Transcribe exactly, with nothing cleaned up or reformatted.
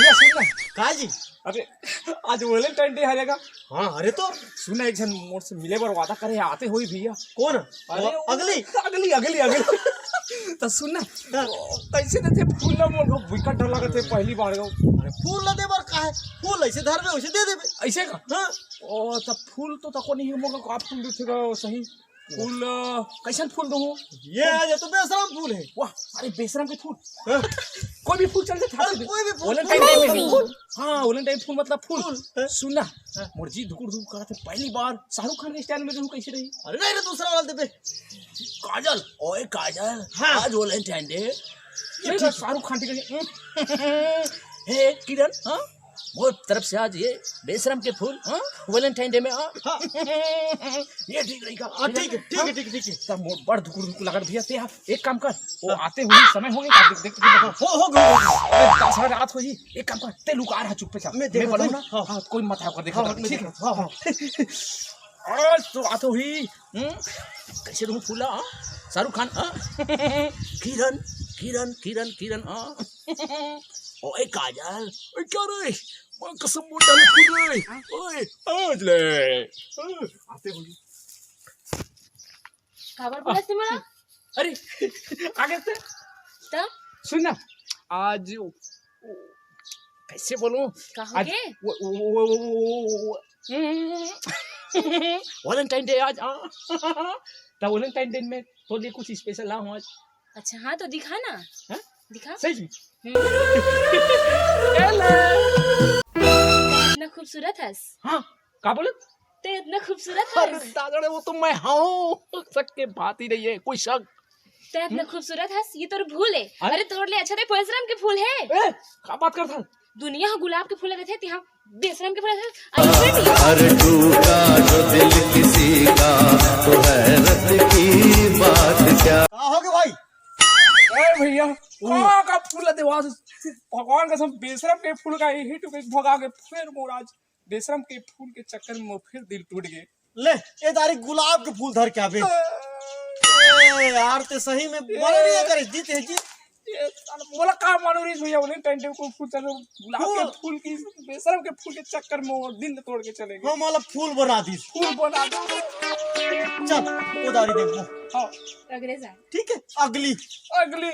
भैया सुन ना। का जी? अरे, आज Valentine Day हरे गा। हाँ, अरे तो। सुन ना, एक झन मोर से मिले बर वादा करे हे, आते होही भैया। कौन? अरे, वो अगली? अगली, अगली, अगली। त सुन ना, हाँ। वो कैसे देथे फूल ला मोर को? बिकट डर लगत हे, पहली बार गा। अरे, फूल ला दे बर का हे? फूल ऐसे धरबे, वैसे दे देबे। ऐसे का? हाँ। ओ, त फूल तो तको नहीं हे मोर को, का फूल देथे गा सही? फूल, अ, कैसन फूल दूँ? ये आज तो बेशरम फूल हे। वाह, अरे बेशरम के फूल। हाँ। कोई भी फूल चल जाथे। अरे कोई भी फूल। Valentine Day में। हाँ, Valentine फूल मतलब फूल। फूल, हाँ। सुन ना, हाँ। मोर जी धुकुर धुकुर करत हे, पहली बार शाहरुख खान के style में दूँ, कैसे रही? अरे नहीं रे, दूसरा वाला देबे। काजल, ओए काजल, हाँ। आज Valentine Day। ये ठीक। शाहरुख खान ठीक है। हे किरण, हाँ? मोर तरफ से आज ये बेशरम के फूल, हाँ? Valentine Day में, हाँ? हाँ। ये ठीक रही का? हाँ, ठीक है, ठीक है, हाँ? ठीक है, ठीक है। तब मोर बड़ धुकुर धुकुर लगत भैया, ते आप एक काम कर, वो हाँ। आते हुए समय हो गई, आप देख, देख, देख, हो, हो गई, हो गई। अरे, दस बजे रात होही, एक काम कर, ते लुका रहा चुप्पे चाप। मैं देखत बनाऊँ हूँ। ना? हाँ। हाँ, कोई मत आया कर, देखा हाँ, कर, मैं ठीक है? देखत हूँ। हाँ, हाँ। आज तो रात होही, हम्म? कैसे दूँ फूल ला, हाँ? शाहरुख खान, हाँ? किरण, किरण, किरण, किरण, हाँ? ओए काजल, ओए क्या रे? माँ कसम मोटा फूल रे। ओए, आज ले। हाँ, आते होही। काबर बोलत हे मोला? अरे, आगे से। त? सुन ना, आज वो, वो, कैसे बोलूं? का हो आज गे? वो, वो, हम्म, Valentine Day आज, हाँ। त Valentine Day में तोर लिए कुछ special लाऊं आज। अच्छा, हाँ, तो दिखा ना। हाँ? दिखा। सही में? हम्म। Hello। इतना खूबसूरत हस। हाँ, का बोले? ते इतना खूबसूरत अरे हस। दादा रे, वो तो मैं हूँ, शक के बात ही नहीं है, कोई शक। ते इतना हम्म? खूबसूरत हस, ये तोर भूल है। अरे? अरे, तोर ले अच्छा ते बेशरम के फूल है। ए, का बात करत हस? दुनिया ह गुलाब के फूल देथे, ते ह बेशरम के फूल देथे। अरे टूटा जो दिल किसी का, तो हैरत की बात क्या। का हो गे भाई? ए भैया, का, का फूल देवा? भगवान कसम, बेशरम के फूल का यही टुक भगा के फिर मोर आज बेशरम के फूल के चक्कर में फिर दिल टूट गे। ले, ए दारी गुलाब के फूल धर के आबे। ए यार, ते सही में मना नहीं करे, जीत है जी। ये साला मोला का मालूम रहिस भैया, Valentine Day को फूल चल, गुलाब के फूल। फूल की, बेशरम के फूल के चक्कर में वो दिल तोड़ के चले गे। हाँ, मोला फूल बना दिस। फूल बना दो। चल, ओ दारी देख। हाँ। अगले साल। ठीक है, अगली। अगली।